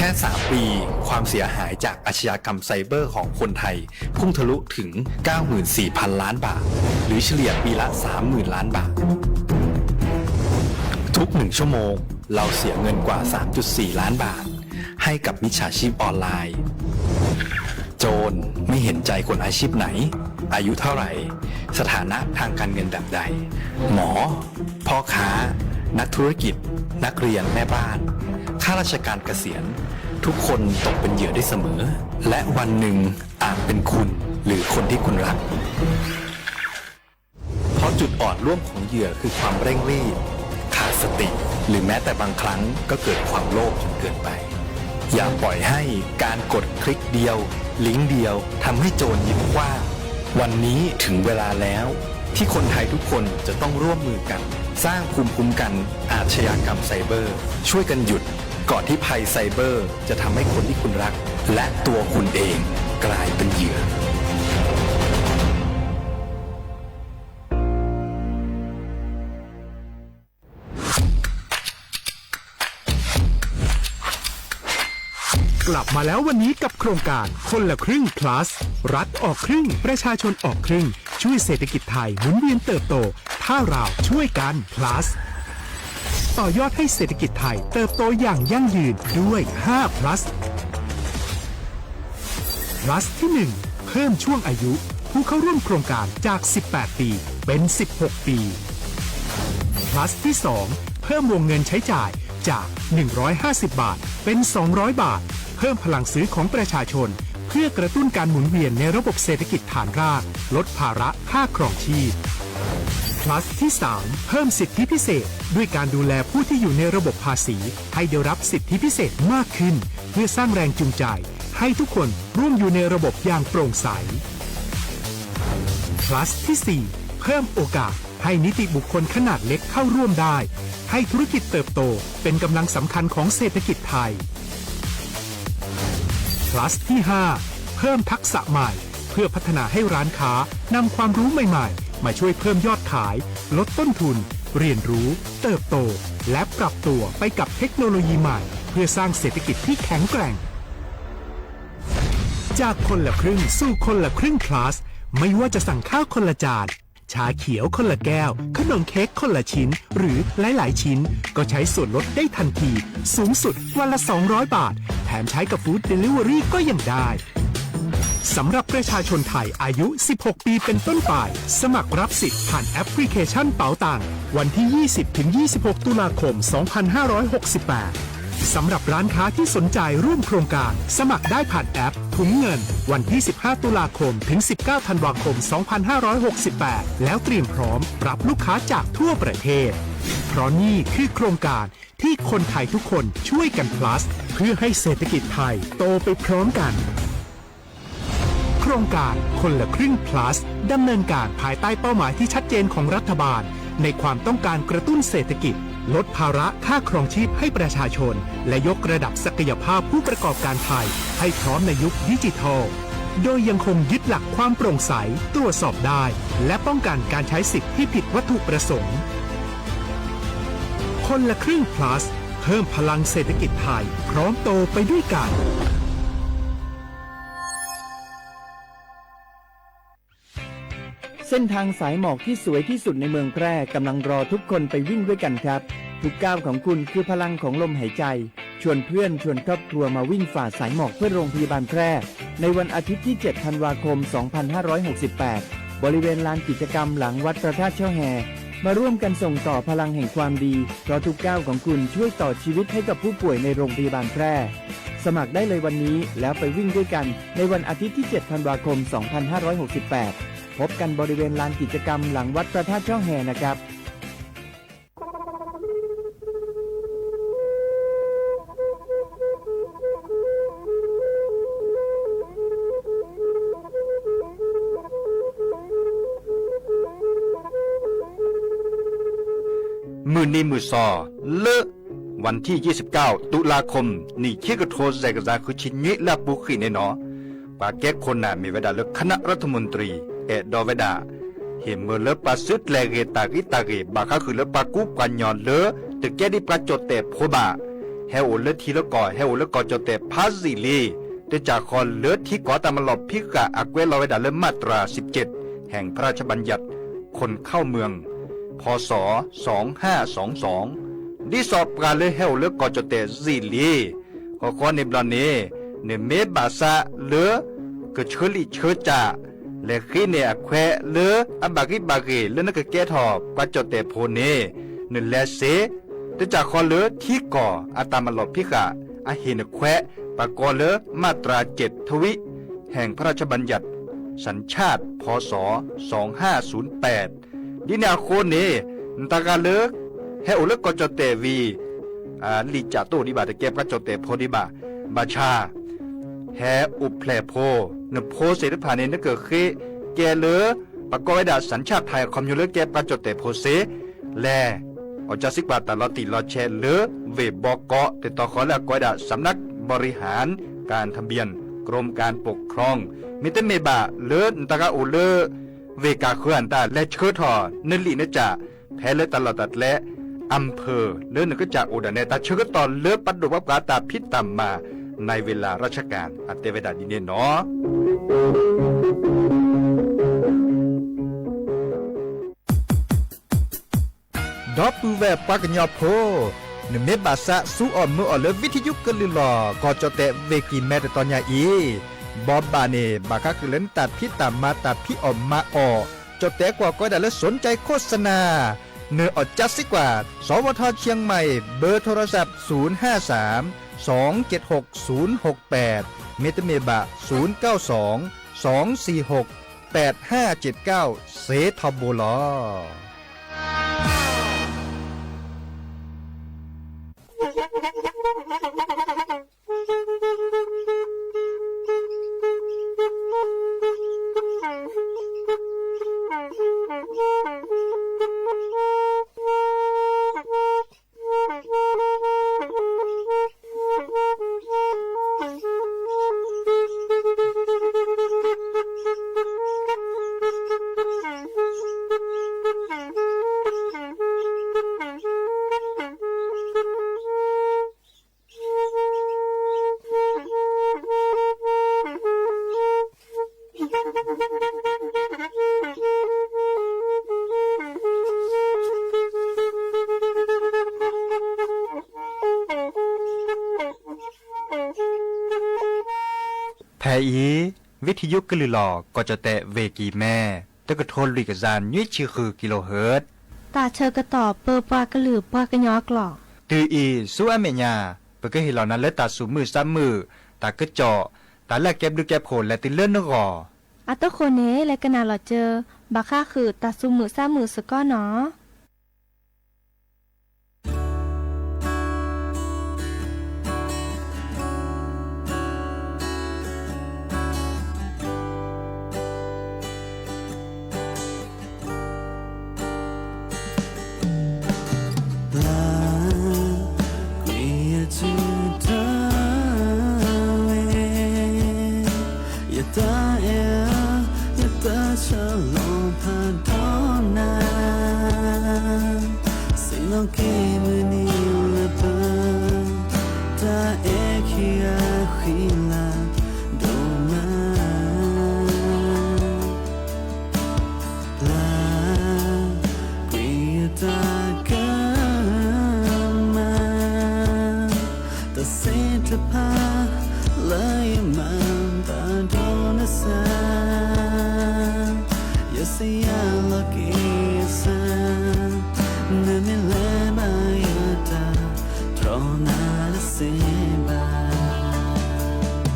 แค่สามปี ความเสียหายจากอาชญากรรมไซเบอร์ของคนไทยพุ่งทะลุถึง เก้าหมื่นสี่พันล้านบาท หรือเฉลี่ยปีละ สามหมื่นล้านบาท ทุกหนึ่งชั่วโมง เราเสียเงินกว่า สามจุดสี่ล้านบาท ให้กับมิจฉาชีพออนไลน์ โจรไม่เห็นใจคนอาชีพไหน อายุเท่าไหร่ สถานะทางการเงินแบบใด หมอ พ่อค้า นักธุรกิจ นักเรียน แม่บ้าน ข้าราชการเกษียณ ทุกคนตกเป็นเหยื่อได้เสมอ และวันหนึ่งอาจเป็นคุณหรือคนที่คุณรัก เพราะจุดอ่อนร่วมของเหยื่อคือความเร่งรีบ ขาดสติ หรือแม้แต่บางครั้งก็เกิดความโลภจนเกินไป อย่าปล่อยให้การกดคลิกเดียว ลิงก์เดียวทำให้โจรยิ้มกว้าง วันนี้ถึงเวลาแล้ว ที่คนไทยทุกคนจะต้องร่วมมือกัน สร้างภูมิคุ้มกันอาชญากรรมไซเบอร์ ช่วยกันหยุด ก่อนที่ภัยไซเบอร์จะทำให้คนที่คุณรัก และตัวคุณเองกลายเป็นเหยื่อ กลับมาแล้ววันนี้กับโครงการคนละครึ่ง plus รัฐออกครึ่ง ประชาชนออกครึ่ง ช่วยเศรษฐกิจไทยหมุนเวียนเติบโต ถ้าเราช่วยกัน plus ต่อยอดให้เศรษฐกิจไทยเติบโตอย่างยั่งยืนด้วย ห้า plus plus ที่ หนึ่ง เพิ่มช่วงอายุผู้เข้าร่วมโครงการจาก สิบแปด ปี เป็น สิบหก ปี plus ที่ สอง เพิ่มวงเงินใช้จ่ายจาก หนึ่งร้อยห้าสิบ บาท เป็น สองร้อย บาท เพิ่มพลังซื้อของประชาชน เพื่อกระตุ้นการหมุนเวียนในระบบเศรษฐกิจฐานราก ลดภาระค่าครองชีพ plus ที่ สาม เพิ่มสิทธิพิเศษ ด้วยการดูแลผู้ที่อยู่ในระบบภาษี ให้ได้รับสิทธิพิเศษมากขึ้น เพื่อสร้างแรงจูงใจ ให้ทุกคนร่วมอยู่ในระบบอย่างโปร่งใส plus ที่ สี่ เพิ่มโอกาสให้นิติบุคคลขนาดเล็กเข้าร่วมได้ ให้ธุรกิจเติบโตเป็นกำลังสำคัญของเศรษฐกิจไทย plus ที่ ห้า เพิ่มทักษะใหม่ เพื่อพัฒนาให้ร้านค้านำความรู้ใหม่ๆ มาช่วยเพิ่มยอดขาย ลดต้นทุน เรียนรู้ เติบโต และปรับตัวไปกับเทคโนโลยีใหม่ เพื่อสร้างเศรษฐกิจที่แข็งแกร่ง จากคนละครึ่งสู่คนละครึ่ง plus ไม่ว่าจะสั่งข้าวคนละจาน ชาเขียวคนละแก้ว ขนมเค้กคนละชิ้น หรือหลายๆ ชิ้น ก็ใช้ส่วนลดได้ทันที สูงสุดวันละ สองร้อย บาท แถมใช้กับ Food Delivery ก็ยังได้ สำหรับประชาชนไทยอายุ สิบหก ปีเป็นต้นไป สมัครรับสิทธิ์ผ่านแอปพลิเคชันเป๋าตัง วันที่ ยี่สิบ ถึง ยี่สิบหก ตุลาคม สองพันห้าร้อยหกสิบแปด สำหรับร้านค้าที่สนใจร่วมโครงการ สมัครได้ผ่านแอปถุงเงิน วันที่ สิบห้า ตุลาคม ถึง สิบเก้า ธันวาคม สองพันห้าร้อยหกสิบแปด แล้วเตรียมพร้อมรับลูกค้าจากทั่วประเทศ เพราะนี่คือโครงการที่คนไทยทุกคนช่วยกัน plus เพื่อให้เศรษฐกิจไทยโตไปพร้อมกัน โครงการคนละครึ่ง plus ดำเนินการภายใต้เป้าหมายที่ชัดเจนของรัฐบาล ในความต้องการกระตุ้นเศรษฐกิจ ลดภาระค่าครองชีพให้ประชาชน และยกระดับศักยภาพผู้ประกอบการไทย ให้พร้อมในยุคดิจิทัล โดยยังคงยึดหลักความโปร่งใส ตรวจสอบได้ และป้องกันการใช้สิทธิ์ที่ผิดวัตถุประสงค์ คนละครึ่ง plus เพิ่มพลังเศรษฐกิจไทย พร้อมโตไปด้วยกัน เส้นทางสายหมอกที่สวยที่สุดในเมืองแพร่กำลังรอทุกคนไปวิ่งด้วยกันครับ ทุกก้าวของคุณคือพลังของลมหายใจ ชวนเพื่อนชวนครอบครัวมาวิ่งฝ่าสายหมอกเพื่อโรงพยาบาลแพร่ ในวันอาทิตย์ที่ เจ็ด ธันวาคม สองพันห้าร้อยหกสิบแปด บริเวณลานกิจกรรมหลังวัดพระธาตุช่อแฮ มาร่วมกันส่งต่อพลังแห่งความดี เพราะทุกก้าวของคุณช่วยต่อชีวิตให้กับผู้ป่วยในโรงพยาบาลแพร่ สมัครได้เลยวันนี้แล้วไปวิ่งด้วยกันในวันอาทิตย์ที่ เจ็ด ธันวาคม สองพันห้าร้อยหกสิบแปด พบกันบริเวณลานกิจกรรมหลังวัดพระธาตุช่อแฮนะครับ မုၢ်နံၤမုၢ်စီၤ လၢ ဝၣ်ထံၣ် ယဲၢ်ဆံကၠၢဝ်း တုၤလါခီ နံၣ်ခံကထိ စဲးကစၢ် ဃုဆံနွံ လၢအပူၤဃံးန့ၣ်နီၤ, ပှၤကဲခိၣ်နၢ်မ့ၢ်ဝဲဒၣ်လၢ คณะรัฐมนตรี အဲၣ်ဒိးဝဲဒၣ် ဟ့ၣ်မၢလၢပှၤစုကျဲၤဂ့ၤတၢ်ဂံၢ်တၢ်ဂ့ၤ ဘၣ်ဃးဃုာ်လၢပှၤကူပှၤကညီလၢ တကဲဒ်ပှၤကၠိၣ်တဲၣ်ဖိဘၣ်, ဟဲအိၣ်လၢထံလၢကီၢ် ဟဲအိၣ်လၢကီၢ်ကၠီၣ်တဲၣ်ဖးယံာ်လံ, တၢ်ကစီၣ်ဃီလၢထံကီၢ်အတၢ်မၤလီၢ်ဖံးဃာ်အကွဲးလီၤဝဲဒၣ်လၢ มาตราสิบเจ็ด แห่งพระราชบัญญัติ คนเข้าเมือง พ.ศ. สองห้าสองสอง ဒ်သိးပှၤလၢဟဲအိၣ်လၢကီၢ်ကၠီၣ်တဲၣ်ယံာ်လံ ဃီဃီန့ၣ်ဘျီန့ၣ် နမ့ၢ်ဘၣ်ဆၣ်လၢ ကဆၢလံာ်ဆၢစၢ် လဲၤဃ့န့ၢ်အခွဲးလၢအဘၣ်ဂံၢ်ဘၣ်ဂ့ၤ လၢနကကဲထီၣ်ပှၤကၠီၣ်တဲၣ်ဖိန့ၣ် နလဲၤစ့ တၢ်ကစီၣ်ဃီလၢထံကီၢ်အတၢ်မၤလီၢ်ဖံးဃာ် အဟ့ၣ်နခွဲး ပှၤကိးလၢ มาตราเจ็ดทวี แห่งพระราชบัญญัติสัญชาติ พ.ศ. สองห้าศูนย์แปด ဒ်န့ၣ်အဃိန့ၣ် နတၢ်ဂၤလၢ ဟဲအိၣ်လၢကီၢ်ကၠီၣ်တဲၣ်ဝံၤ လံာ်ကၠးတိၣ်ဒံးဘၣ် တကဲပှၤကၠီၣ်တဲၣ်ဖိဒံးဘၣ်, ဘၣ်ဆၣ် ဟဲအိၣ်ဖျဲၣ်ဖိ နဖိသ့ၣ်တဖၣ်န့ၣ် နကဃ့ကဲလၢ ပှၤကိးဝဲဒၣ် สัญชาติไทย အခီပညီလၢကဲပှၤကၠီၣ်တဲၣ်ဖိစ့ လဲၣ်, အီၣ်ကၠၢစံးကွၢ်တၢ်လီၤတံၢ်လီၤဆဲးလၢ ဝ့ၢ်ဘီကီး တတီၤဃီလၢအကိးဝဲဒၣ် สำนักบริหารการทะเบียน กรมการปกครอง မ့တမ့ၢ်ဘၣ်လၢနတၢ်ဂၤအိၣ်လၢ ဝ့ၢ်ကၢ်ဃၢၤအတၢ် လဲၤဆှၢထီၣ်နလံာ်နကၠး ဖဲလၢတၢ်လီၢ်တၢ်ကျဲ อำเภอ လၢနကစၢ်အိၣ်ဒၣ်နဲ တၢ်ဆၢကတီၢ်လၢပဒိၣ်ပှၤပှၤတၢ်ဖံးတၢ်မၤ ในเวลาราชการ အတဲဝဲဒၣ်ဒ်န့ၣ်နီၤ. ဒီပုၢ်ဝဲၢ်ပှၤကညီဖိ, နမ့ၢ်ဘၣ်ဆၣ်ဆူအီၣ်မၢအီၣ်လၢ ဝံထယုကလုၢ်လီၢ် ကီၢ်ကၠီၣ်တဲၣ်ဝ့ၢ်ကံၢ်မဲတတီၤညါအံၤ, ဘီဘၣ်န့ၣ် ဘၣ်ဃးဃုာ်လၢနတၢ်ဖံးတၢ်မၤတၢ်ဖံးအီၣ်မၤအီၣ်, ကၠီၣ်တဲၣ်ကွၢ်ကိးဝဲဒၣ်လၢ สนใจโฆษณา နအီၣ်ကၠၢစံးကွၢ် สวท.เชียงใหม่ เบอร์โทรศัพท์ ศูนย์ห้าสาม สองเจ็ดหก ศูนย์หกแปด မ့တမ့ၢ်ဘၣ် ศูนย์เก้าสอง สองสี่หก แปดห้าเจ็ดเก้า စ့ထီဘိလီၤ. ဖဲအံၤ ဝံထယုကလုၢ်လီၢ် ကီၢ်ကၠီၣ်တဲၣ်ဝ့ၢ်ကံၢ်မဲ တကထိလွံၢ်ကယၤနွံဆံဃုကံလိဟၢၣ် တၢ်ဆၢကတီၢ်ပၢပှၤကလုာ်ပှၤကညီအကျိာ် တုၤအံၤ ဆူအမဲာ်ညါ ပကဟ့ၣ်လီၤနၤလၢတၢ်သူၣ်မုာ်သးမုာ်, တၢ်ကစီၣ်, တၢ်လၢအကဲဘျုးကဲဖှိၣ်လဲၤတုၤလၢနဂီၢ်. အတဃိန့ၣ် လဲၤကနၣ်လီၤစၢၤ ဘၣ်ဃးဃုာ်တၢ်သူၣ်မုာ်သးမုာ်စ့ၢ်ကီးနီၤ. လၢ ကွံာ်ယစုတၢ်ဝဲ ယတၢ်အဲၣ် ယတၢ်ဆၢလီၤဖးထီနၤ စံးနီၣ်က့ၤမုၢ်နံၤလၢပ တၢ်အဲၣ်ခံဂၤဃံလၤဒိၣ်မး လၢ ကွံာ်ယတၢ်ကမၣ် တၢ်သ့ၣ်တဖၣ်လၢယမၤဘၣ်ဒိးနသး ယစံးယၤလီၤက့ၤယသး နမ့ၢ်လဲၤဘၣ်ယတၢ် တြီနၤတသ့ဘၣ်.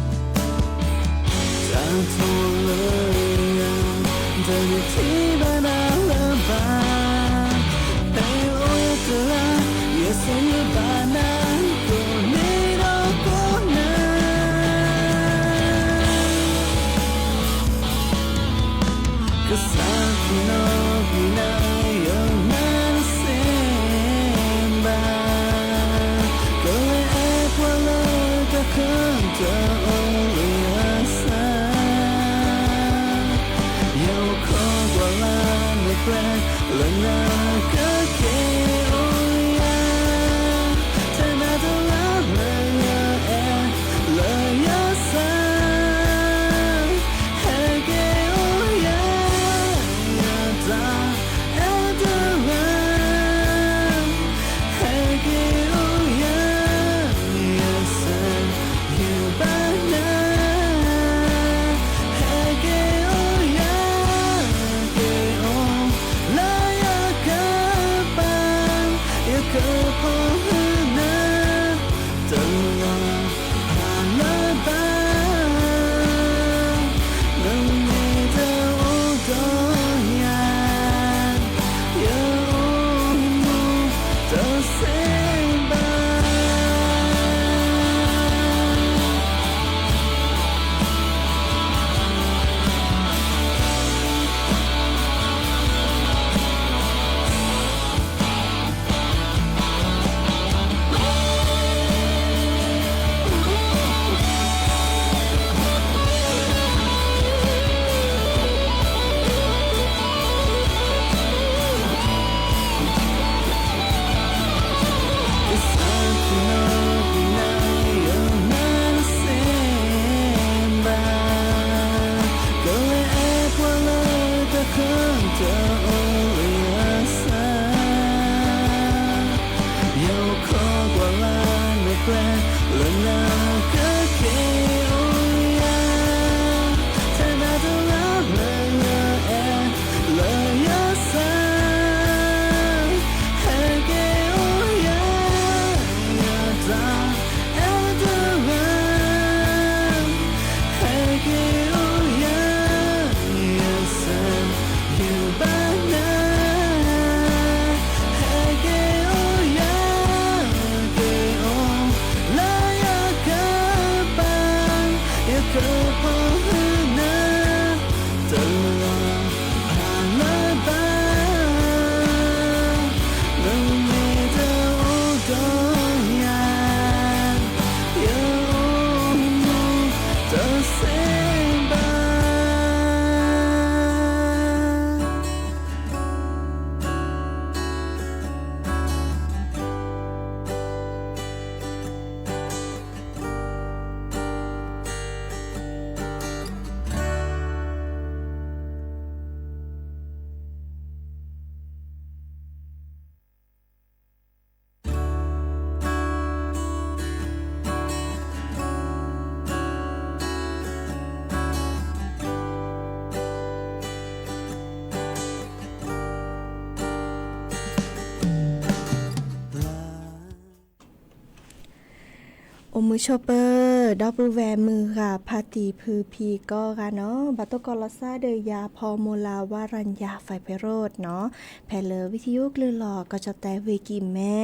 မုၢ်ဆိပၢၤ ဒီပုၢ်ဝဲၢ်မုၢ်ဂၤဖါတံၢ်ဖုဖံကိးဂၤနီၤ, ဘၣ်တိၢ်ကီးလီၤသးဒီးယၤ ဖီမူၤလၤ ဝါရၤညၣ် ဖဲဖဲရိးနီၤ, ဖဲလၢဝံသယုကလုၢ်လီၤ ကီၢ်ကၠီၣ်တဲၣ်ဝ့ၢ်ကံၢ်မဲ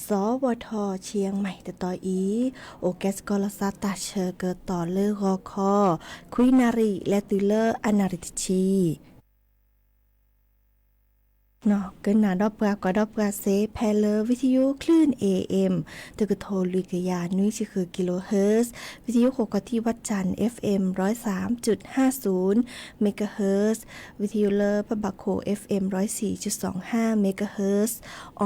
စီၤဝီၤထီၣ်ဆံၣ်ယဲၢ်မံၣ် တတီၤအံၤ, အိၣ်ကဲစ့ၢ်ကီးလီၤသးတၢ်ဆၢကတီၢ်လၢဂီၤခီ ခွံနၣ်ရံၣ် လဲၤတုၤလၢအနၣ်ရံၣ်တဆံ ကနၣ်ဒီးပှၤကွၢ်ဒီးပှၤစ့ၢ် ဖဲလၢဝံသယုကလုၢ် A M တကထိလွံၢ်ကယၤနွံဆံဃု kilohertz, ဝံသယုဃိးကီၢ်ထံးဝၣ်တၢၣ် F M ร้อยสามจุดห้าศูนย์ megahertz, ဝံသယုလၢပဘၣ်ခိၣ် F M ร้อยสี่จุดสองห้า megahertz,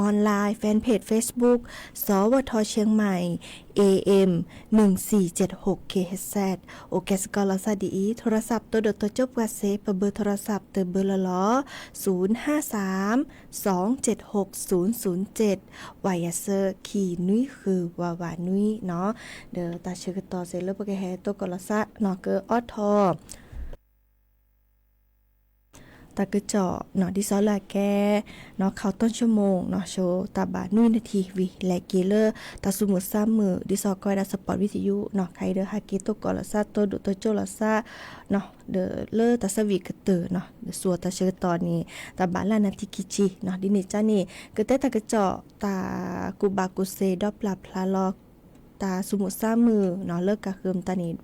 online fan page Facebook စီၤဝီၤထီၣ်ဆံၣ်ယဲၢ်မံၣ် A M หนึ่งสี่เจ็ดหก kilohertz, အိၣ်ကဲစ့ၢ်ကီးလီၤသးဒ်အံၤ, โทรศัพท์ တိၢ်ဒိၣ်တိၢ်ကၠိၣ်ပှၤစ့ၢ် ပဘၢ โทรศัพท์ တဘၢလီၤလီၤ, ศูนย์ห้าสาม สองเจ็ดหก ศูนย์ศูนย์เจ็ด, ဝးယၤဆၢခံနွံဃု ဝးဝးနွံနီၤ, ဒီးတၢ်ဆၢကတီၢ်စ့ၢ်လၢပကဟဲတိၢ်ကီးလီၤသးနီၤ ကအိးထီၣ် တၢ်ကစီၣ်နီၤ ဒ်သိးလၢအကဲ နီၤ ခီၣ်တီၣ်ဆိကမိၣ်နီၤ ဆိတၢ်ဘၣ်နွံနၣ်ထံၣ်ဝံၤ လဲၤက့ၤလၢတၢ်သူၣ်မုာ်သးမုာ် ဒ်သိးကီးဝဲဒၣ် support ဝံသယုနီၤ ခါအံၤဒီးဟဲက့ၤတိၢ်ကီးလီၤသး တိၢ်ဒိၣ်တိၢ်ကၠိၣ်လီၤသးနီၤ ဒီးလၢတၢ်ဆၢဝံၤကတၢၢ်နီၤ ဒီးစူးအီၤတၢ်ဆၢကတီၢ်န့ၣ် တၢ်ဘၣ်လၢနၣ်ထံၣ်ခံဆံနီၤ ဒ်န့ၣ်ကန့ၣ် ကတဲတၢ်ကစီၣ် တၢ်ကူၣ်ဘၣ်ကူၣ်သ့ဒီးပျၢ်ဖျါလီၤ တၢ်သူၣ်မုာ်သးမုာ်နီၤ လၢကးဃုမတၤန့ၣ်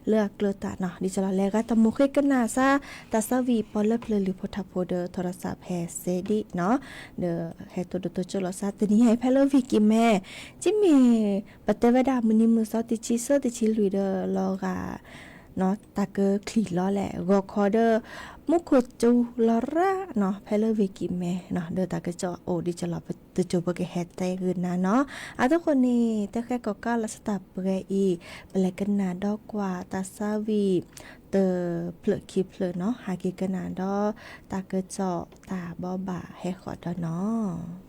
လၢအကျၢၤတၢ်နီၤ ဒ်သိးလီၤ လဲၤဂၤတၢ်မိၣ်ဃ့ကနၣ်သး တၢ်သးဝံၣ်ပီၣ်လဲၣ်ဖျၢၣ်လံၤဖိထၢဖိဒီး โทรศัพท์ ဟဲစ့ၢ်ဒံးနီၤ ဒီးဟဲတိၢ်ဒိၣ်တိၢ်ကၠိၣ်လီၤသး တနံၤအံၤဖဲလၢဝ့ၢ်ကံၢ်မဲ ကမ့ၢ် ပတဲဝဲဒၣ်မုၢ်နံၤမုၢ်သီ တဆံသၢ တဆံလွံၢ်ဒီး လီၤဂာ် တၢ်ကချံၣ်လီၤလဲၣ် ဂီၤခီဒီး မူခိၣ်စူၤလီၤရၣ်နီၤ ဖဲလၢဝ့ၢ်ကံၢ်မဲနီၤ ဒီးတၢ်ကစီၣ်အိၣ်ဒ်သိးလီၤ တစိၤပကဟဲတဲဂ့ၤနၤနီၤ အသိးဃိန့ၣ် တၢ်ဃဲကီၣ်ကးလီၤစတၢ်ပှဲၤအံၤ ပလဲၤကနၣ်ဒီးကွၢ်တၢ်သးဝံၣ် တဖျၢၣ်ခံဖျၢၣ်နီၤ ဟဲက့ၤကနၣ်ဒီး တၢ်ကစီၣ်တၢ်ဘီဘၣ်ဟဲဃီၤဒီးနီၤ.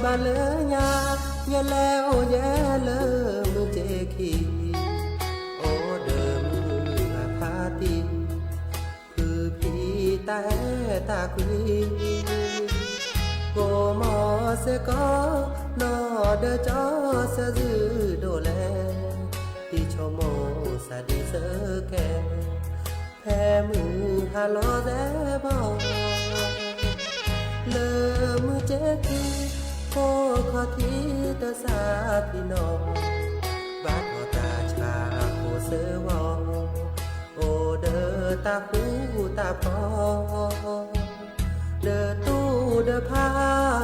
ဘၣ်လၢညါ ယလဲၤအိၣ်ယဲလၢမုၢ်က့ခံ, အိၣ်ဒီးမုၢ်ဂၤဖးတံၢ်, ဖုဖံတၢ်အဲၣ်တၢ်ကွံ, ကိးမီၤစ့ၢ်ကီး နီၢ်ဒီးကၠီဆၢဇုဒိၣ်လဲၣ်, ဒ်ဆိကမိၣ်စၢ်ဒ်စၢကဲ, ဖဲမုၢ်ဟါလီၤသဲဘီ လၢမုၢ်က့ခံ, ဖိခီၣ်ထံးတစးဖံနီၤ, ဘၣ်ထီၣ်တၢ်ဆါဖိစၢဝီ, အိၣ်ဒီးတၢ်ဃူတၢ်ဖိး, ဒီးတူၢ်ဒီးဖ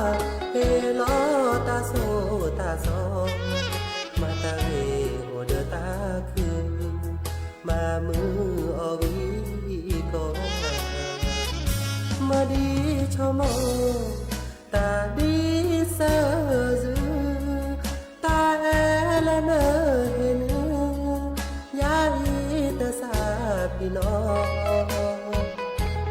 း, ဟ့ၣ်လီၤတၢ်ဆိၣ်တၢ်ဆီ, မၤတၢ်ဂ့ၤအိၣ်ဒီးတၢ်ခု, မၤမုာ်အီၤဂံၢ်ကီ, မ့ၢ်ဒ်ဆိကမိၣ် တၢ်ဒ်စၢၢ်စု, တၢ်အဲၣ်လၢနဟ့ၣ်နုၢ်, ယၤအံၤတစးဖံနီၤ,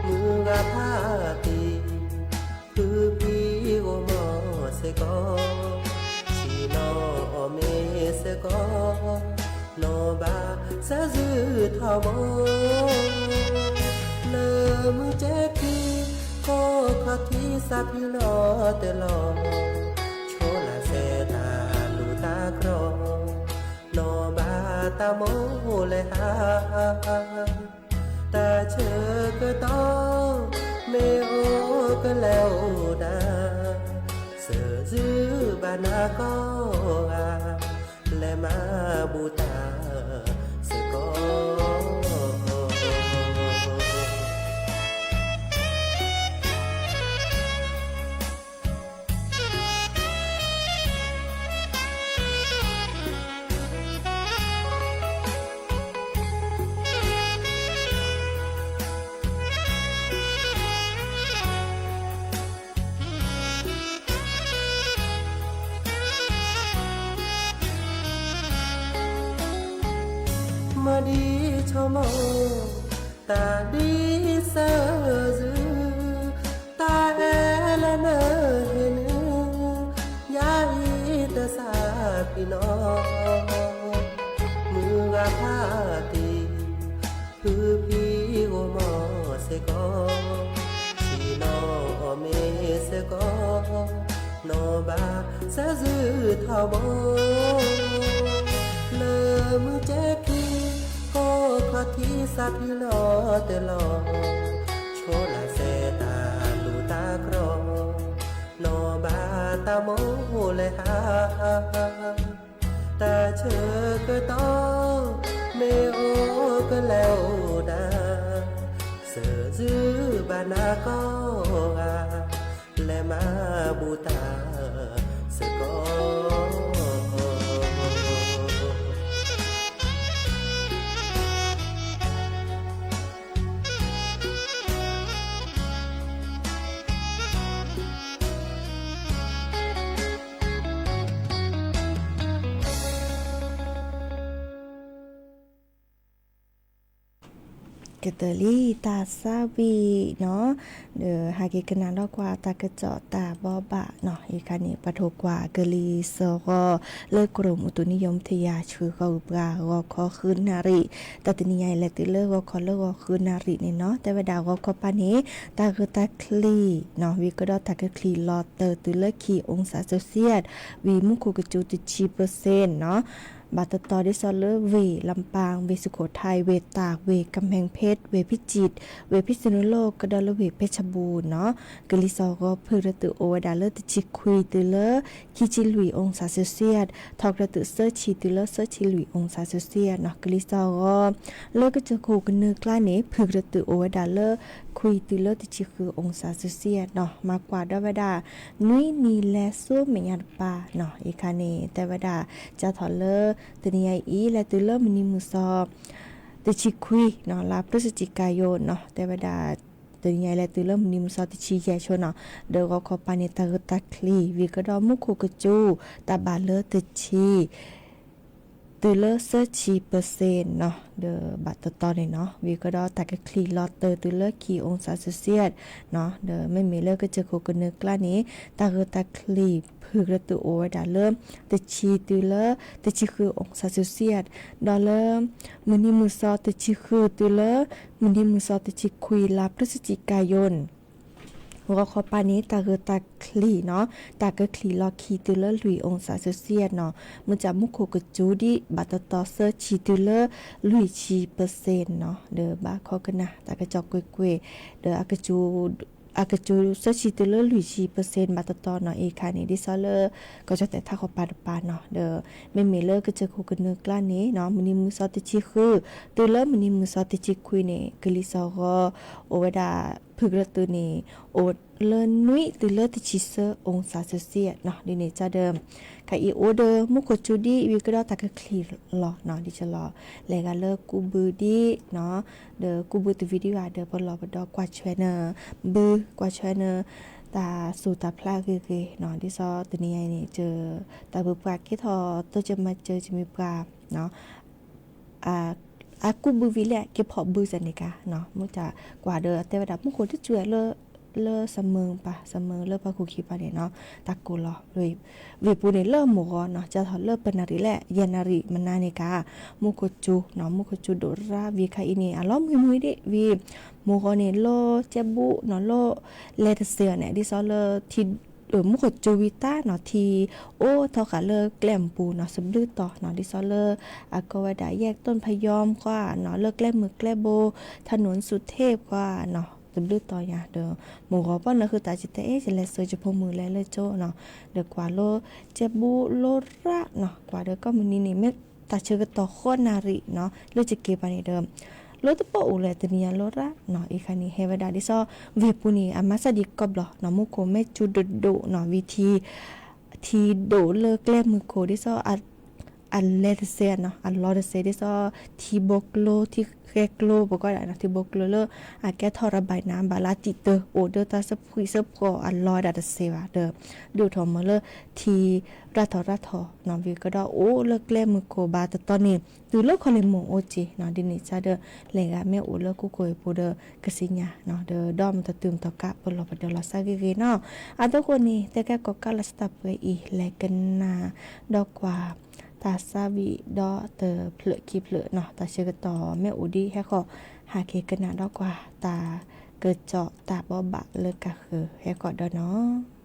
မုၢ်ဂၤဖးတံၢ်, ဖုဖံဂီၤမီၤစ့ၢ်ကီး, ဆံးနီၤအီၤမ့ၢ်စ့ၢ်ကီး, နီၢ်ဘၣ်စၢၢ်စုထီဘိ, လၢမုၢ်က့ခံ, ဖိခီၣ်ထံးစးဖံလီၤတၢ်လီၤ, ဆိလၢစဲတၢ်လူၢ်တၢ်ကြီ, နီၢ်ဘၣ်တၢ်မိၣ်လဲၤဟး, တၢ်ဆၢကတီၢ် မ့ၢ်အိၣ်ကလဲၤအိၣ်ဒၣ်, စၢၢ်စုဘၣ်နၤကိးဂၤ, လဲၤမၤဘူၣ်တၢ်စ့ၢ်ကီး. မ့ၢ်ဒ်ဆိကမိၣ် တၢ်ဒ်စၢၢ်စု, တၢ်အဲၣ်လၢနဟ့ၣ်နုၢ်, ယၤအံၤတစးဖံနီၤ, မုၢ်ဂၤဖးတံၢ်, ဖုဖံဂီၤမီၤစ့ၢ်ကီး, ဆံးနီၤအီၤမ့ၢ်စ့ၢ်ကီး, နီၢ်ဘၣ်စၢၢ်စုထီဘိ, လၢမုၢ်က့ခံ, ဖိခီၣ်ထံးစးဖံလီၤတၢ်လီၤ, ဆိလၢစဲတၢ်လူၢ်တၢ်ကြီ, နီၢ်ဘၣ်တၢ်မိၣ်လဲၤဟး, တၢ်ဆၢကတီၢ် မ့ၢ်အိၣ်ကလဲၤအိၣ်ဒၣ်, စၢၢ်စုဘၣ်နၤကိးဂၤ, လဲၤမၤဘူၣ်တၢ်စ့ၢ်ကီး. ကတၢၢ်လံတၢ်သးဝံၣ်နီၤ, ဒီးဟဲက့ၤကနၣ်ဒီးကွၢ်တၢ်ကစီၣ်တၢ်ဘိးဘၣ်နီၤ, အံၤခါန့ၣ် ပှၤထိၣ်ကွၢ်ကလံၤစၢ်ဂီၤ လၢ ကရူၢ်မုၢ်တူၢ်နံၣ်ယိၤမုၢ်ထယၢၣ် ဆှုၣ်ဃီၤဂုၢ်ပှၤဂီၤခီဃုနၣ်ရံၣ်, တၢ်တနံၤညါအံၤလဲၤတုၤလၢဂီၤခီလၢဂီၤဃုနၣ်ရံၣ်န့ၣ်နီၤ, တဲဝဲဒၣ်ဂီၤခီပၤန့ၣ် တၢ်ဂ့ၢ်တၢ်ချံနီၤ, ဝံၤကဒီးတၢ်ကချံၣ်လီၤတၢ်တုၤလၢခံအူစးစဲးစဲး, ဝံၤမူခိၣ်ကစူၤတဆံပၢၢ်စ့ၣ်နီၤ, ဘၣ်တတီၤဒ်သိးလၢဝ့ၢ်လပၣ်, ဝ့ၢ်စခိၣ်ထၢၣ်, ဝ့ၢ်တၢ်, ဝ့ၢ်ကမဲၣ်ဖ့း, ဝ့ၢ်ဖံစံၣ်, ဝ့ၢ်ဖံစနူလိၣ်, ကဒီးလၢဝ့ၢ်ဖ့ၣ်ချဘူၣ်နီၤ, ကလံၤစၢ်ဂီၤဖုၣ်ကတၢၢ်တုၤအိၣ်ဝဲဒၣ်လၢတဆံခွံတုၤလၢ ခံဆံလွံၢ်အူစးစဲးစဲး, ထီၣ်ကတၢၢ်တုၤသၢဆံတုၤလၢသၢဆံလွံၢ်အူစးစဲးစဲးနီၤ, ကလံၤစၢ်ဂီၤ လၢကစၢၢ်ခိၣ်ကနၢၤကျါန့ၣ် ဖုၣ်ကတၢၢ်တုၤအိၣ်ဝဲဒၣ်လၢ ခွံတုၤလၢတဆံဃုအူစးစဲးစဲးနီၤ, မၤကွၢ်ဒီးဝဲဒၣ် နွံနံၤလဲၤဆူမဲာ်ညါတပၤနီၤ, အံၤခါန့ၣ် တဲဝဲဒၣ် စးထီၣ်လၢ တနံၤညါအံၤ လဲၤတုၤလၢမုၢ်နံၤမုၢ်သီ တဆံခွံနီၤ, လါပျၢ်စ့ၣ်ကၤယိၤနီၤ, တဲဝဲဒၣ် တနံၤညါအံၤလဲၤတုၤလၢမုၢ်နံၤမုၢ်သီတဆံယဲၢ်ဆိနီၤ, ဒီးဂီၤခီပၤန့ၣ် တၢ်ဂ့ၢ်တၢ်ချံ ဝံၤကဒီးမူခိၣ်ကစူၤ တၢ်ဘၣ်လၢတဆံ တုၤလၢသၢဆံပၢၢ်စ့ၣ်နီၤ, ဒီးဘၣ်တတီၤန့ၣ်နီၤ, ဝံၤကဒီးတၢ်ကချံၣ်လီၤတၢၢ်တုၤလၢခံ အူစၣ်စူစံယဲၣ်နီၤ, ဒီးမ့မ့ၢ်လၢကစၢၢ်ခိၣ်ကနၢကျါန့ၣ် တၢ်ဂၢၢ်တၢ်ချံၣ်ဖုၣ်ကရၢတုၤအိၣ်ဝဲဒၣ်လၢ တဆံတုၤလၢ တဆံဃု အူစၣ်စူစံယဲၣ်, ဒီးလၢ မုၢ်နံၤမုၢ်သီတဆံဃုတုၤလၢ မုၢ်နံၤမုၢ်သီတဆံခွံ လါ พฤศจิกายน ဂီၤခီပၤန့ၣ် တၢ်ဂၢၢ်တၢ်ချံၣ်နီၤ, တၢ်ကချံၣ်လီၤခံတုၤလၢလွံၢ် အူစၣ်စူစံယဲၣ်နီၤ, မ့ၢ်တၢ်မူခိၣ်ကစူၤဒ်ဘၣ်တတီၤသၢဆံတုၤလၢလွံၢ်ဆံပၢၢ်စ့ၣ်နီၤ, ဒီးဘၣ်ခိးကနၣ်တၢ်ကစီၣ်ကွ့ၢ်ကွ့ၢ်, ဒီး အကစူၤသၢဆံတုၤလၢလွံၢ်ဆံပၢၢ်စ့ၣ်ဘၣ်တတီၤနီၤ, အံၤခါန့ၣ် ဒ်သိးလၢ ကီၢ်ကၠီၣ်တဲာ်ထးခီပၤတပၤနီၤ, ဒီးမ့မ့ၢ်လၢကစၢၢ်ခိၣ်ကနၢကျါန့ၣ်နီၤ, မုၢ်နံၤမုၢ်သီတဆံဃု တုၤလၢမုၢ်နံၤမုၢ်သီတဆံခွံန့ၣ် ကလံၤစိးဂီၤ အိၣ်ဝဲဒၣ် ဖုၣ်ကရၢတုၤန့ၣ် အိၣ်လၢနွံတုၤလၢတဆံသၢ အူစၣ်စူစံယဲၣ်နီၤ, ဒ်န့ၣ်ကဒီး ခဲအံၤအိၣ်ဒီးမူခိၣ်ကစူၤဒ်ဝံၤကဒီးတၢ်ကချံၣ်လီၤနီၤ, ဒ်သိးလီၤ လဲၤဂၤလၢကူးဘုဒ်နီၤ, ဒီးကူးဘုတ video ဒီးပလီၢ်ပဒီကွၢ်ဆွဲနၢ် ဘုကွၢ်ဆွဲနၢ် တၢ်စူၢ်တၢ်ဖျါဂ့ၤဂ့ၤနီၤ, ဒ်သိးတနံၤအံၤန့ၣ် တၢ်ဘုပှၤက့ၤထီၣ်တိစၢၤမၤစၢၤ တမ့ၢ်ပှၤ အကူးဘုဝံၤလံ က့ၤဖီၣ်ဘုစ့ၢ်န့ၣ်ကါနီၤ, မ့ၢ်တၢ်ကွၢ်ဒီးတဲဝဲဒၣ်မူခိၣ်တစူၤလၢ လၢ summer ပၤ summer လၢပှၤကူၣ်ခံပၤန့ၣ်နီၤ, တၢ်ကိၢ်လီၤ ဝ့ၢ်ပူၤန့ၣ်လၢမုၢ်ဂီၤနီၤ, ကၢ်ထီၣ်လၢပနၣ်ရံၣ်လဲၣ် ယဲၢ်နၣ်ရံၣ်မနၤန့ၣ်ကါ, မူခိၣ်ကစူၤနီၤ, မူခိၣ်ကစူၤဒိၣ်ရၣ် ဝံၤခါအံၤန့ၣ် အလီၤမုၢ်မုၢ်ဒံး ဝံၤ မုၢ်ဂီၤန့ၣ် လၢကဲဘူးနီၤ လၢ လဲၤတစဲးအီၤန့ၣ် ဒ်သိးလၢ ထံ မူခိၣ်ကစူၤဝံၤတၢ်နီၤ ထံအိၣ်ထီၣ်ဃာ်လၢကျဲမုၢ်ပူၤနီၤ သဘျုးတီၤနီၤ, ဒ်သိးလၢ အကိးဝဲဒၣ် แยกต้นพะยอม ကွၢ်နီၤ လၢကျဲမုၢ်ကျဲဘိ ถนนสุเทพ ကွၢ်နီၤ သဘျုးတီၤယၤဒီး မုၢ်ဂီၤပီၣ်နၢ်ဃုာ်တၢ် ယတဲအဲၣ် ယလဲၤစၢၤယဖိမုၣ်လဲၤလၢကၠိနီၤ, ဒီးကွၢ်လၢ ကဲဘူးလီၤရၣ်နီၤ, ကွၢ်ဒီးကိးမုၢ်နံၤန့ၣ် မ့ၢ်တၢ်ဆၢကတီၢ်ဃိးနၣ်ရံၣ်နီၤ လၢယက့ၤပၤန့ၣ်ဒီး လၢတပိာ်အိၣ်လၢတနံၤညါလီၤရၣ်နီၤ, အံၤခါန့ၣ် ဟဲဝဲဒၣ်ဒ်သိး ဝ့ၢ်ပူၤန့ၣ် အမၤစၢ်ဒံးကိးဘျီနီၤ, မူခိၣ်မ့ၢ်ကစူၤဒိၣ်ဒိၣ်နီၤ ဝံၤထံ ထံဒိၣ်လၢကျဲမုၢ်ခိၣ် ဒ်သိး အလဲၤတစဲးနီၤ အလီၤတစဲး ဒ်သိး ထံဘိကျိ ထံဃဲကျိ ပကိးဒၣ်နီၤ ထံဘိကျိလၢ အကဲထီၣ်ရဘၣ်နၤ ဘၣ်လၢတံာ်တၢ အိၣ်ဒီးတၢ်သဖှံသဖှီၣ် အလီၤဝဲဒၣ်တစဲးဘၣ်ဒီး ဒိၣ်ထီၣ်မၤလၢထံရၣ်ထီၣ်ရၣ်ထီၣ်နီၤ, ဝံၤကဒီးအိၣ်လၢကျဲမုၢ်ခိၣ်ဘၣ်တတီၤန့ၣ် တုၤလၢခီလ့ၣ်မိၢ်အိၣ်က့နီၤ, ဒ်န့ၣ်ကဒီး လဲၤဂၤမ့ၢ်အိၣ်လၢကူၣ်ကိၢ်အပူၤဒီး ကသ့ၣ်ညါနီၤ, ဒီးဒီးမတၤတုၤမတၤကး ပလီၢ်ပဒီလီၤသးဂ့ၤဂ့ၤနီၤ, အဒိဃိန့ၣ် တဲကဲကီးကးလီၤစတၢ်ပှဲၤအံၤ လဲၤကနၣ်ဒီးကွၢ် တၢ်သးဝံၣ်ဒီးတဖျၢၣ်ခံဖျၢၣ်နီၤ, တၢ်ဆၢကတီၢ်မ့ၢ်အိၣ်ဒံးဟဲဃီၤ ဟးက့ၤကနၣ်ဒီးကွၢ် တၢ်ကစီၣ်တၢ်ဘိးဘၣ်လၢကဃၢၤဟဲဃီၤဒီးနီၤ.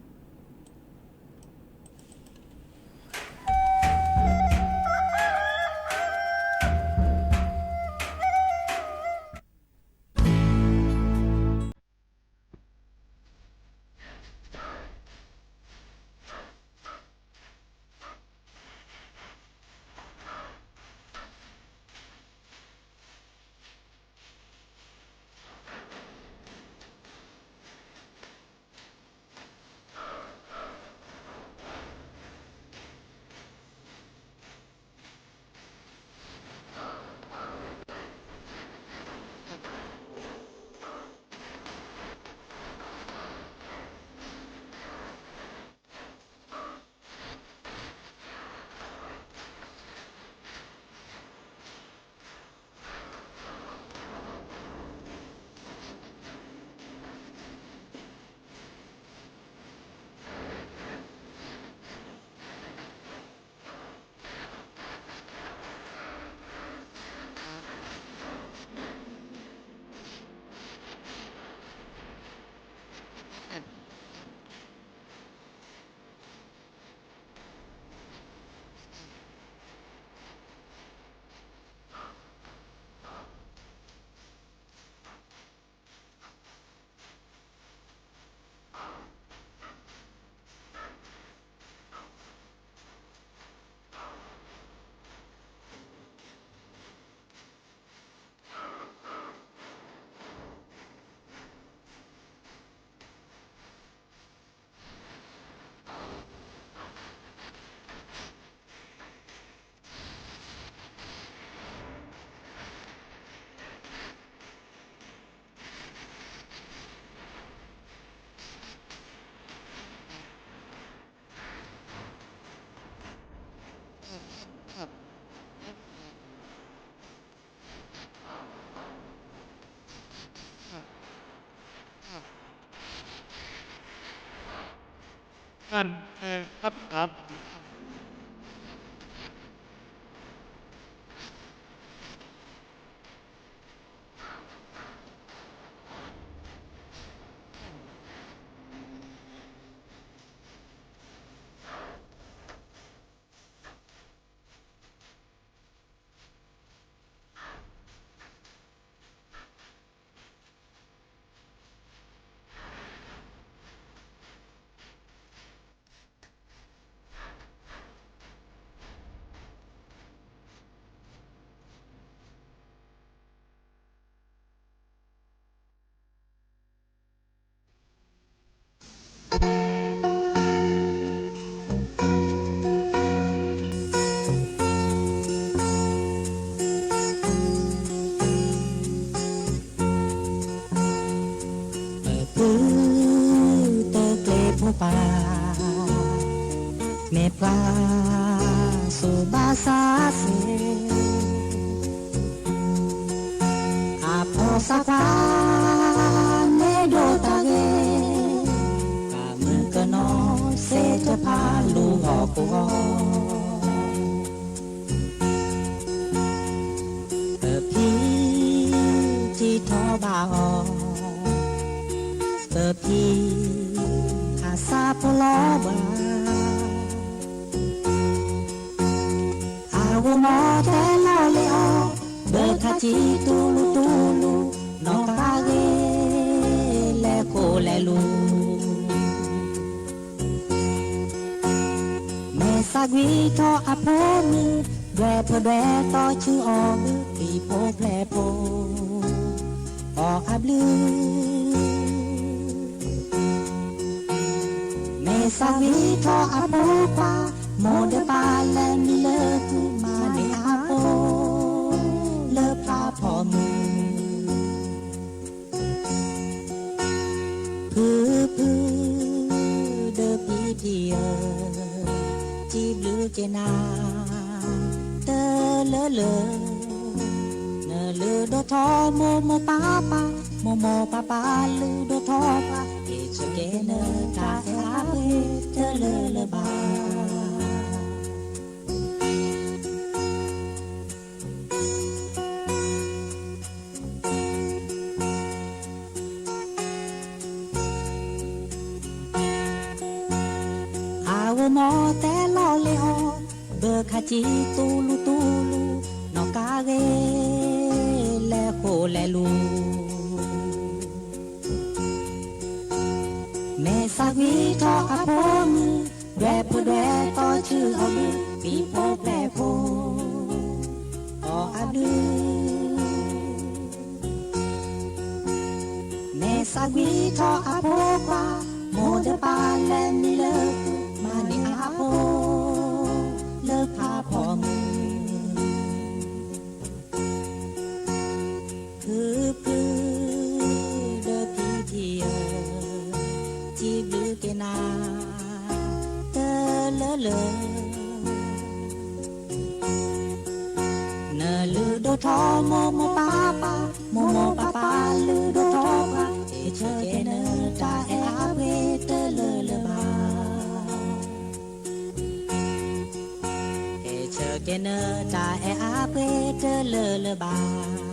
ပပုၢ်တကျဲၤဖိပၢ်, မ့ၢ်ပှၤစိၤဘၣ်ဆါဆဲး, အဖိသၣ်ခွါ မ့ၢ်ဒိးတၢ်ဂ့ၤ, ကမုၢ်ကနီၤစဲးတဖၣ်လူၤဟီၣ်ခိၣ်ဂီၤ ပဖံထံၣ်ထီၣ်ဘၣ်အီၤ, ပဖံအသးဖိလီၤဘၣ်, အဂီၢ်မီၢ်တဲလီၤလၢအီၤ, ဘၢခးထံတူလူတူလူ, နီၢ်ကါဂ့ၤ လဲၤခိၣ်လဲၤလူၤ မ့ၢ်သးကွံထီၣ်အဖိမုၣ်, ဒွဲၣ်ဖိဒွဲၣ်သီဆူအီၤ, ပံၤဖိဖျဲၣ်ဖိ အီၣ်အဘျုး, မ့ၢ်သးကွံထီၣ်အဖိခွါ, မိၢ်ဒီးပၢ်လဲၤမံလၢဃုာ်, မၤန့ၢ်အဖိ လၢဖးဖီမုၢ် ဖုဖုဒီးဖံဖံဧၢ, စံးဘျုးက့ၤနၤ တလၢလၢ, နလုၢ်ဒိၣ်ထီၣ်မိၢ်မိၢ်ပၢ်ပၢ်, မိၢ်မိၢ်ပၢ်ပၢ်လုၢ်ဒိၣ်ထီၣ်ပှၤ, ဟ့ၣ်ဆၢက့ၤနတၢ်အဲၣ်အါပှဲၤတလၢလၢဘၣ်. အဂီၢ်မီၢ်တဲလီၤလၢအီၤ, ဘၢခးထံတူလူတူလူ, နီၢ်ကါဂ့ၤ လဲၤခိၣ်လဲၤလူၤ မ့ၢ်သးကွံထီၣ်အဖိမုၣ်, ဒွဲၣ်ဖိဒွဲၣ်သီဆူအီၤ, ပံၤဖိဖျဲၣ်ဖိ အီၣ်အဘျုး, မ့ၢ်သးကွံထီၣ်အဖိခွါ, မိၢ်ဒီးပၢ်လဲၤမံလၢဃုာ်, မၤန့ၢ်အဖိ လၢဖးဖီမုၢ် ဖုဖုဒီးဖံဖံဧၢ, စံးဘျုးက့ၤနၤ တလၢလၢ, နလုၢ်ဒိၣ်ထီၣ်မိၢ်မိၢ်ပၢ်ပၢ်, မိၢ်မိၢ်ပၢ်ပၢ်လုၢ်ဒိၣ်ထီၣ်ပှၤ, ဟ့ၣ်ဆၢက့ၤနတၢ်အဲၣ်အါပှဲၤတလၢလၢဘၣ်. ဟ့ၣ်ဆၢက့ၤနတၢ်အဲၣ်အါပှဲၤတလၢလၢဘၣ်.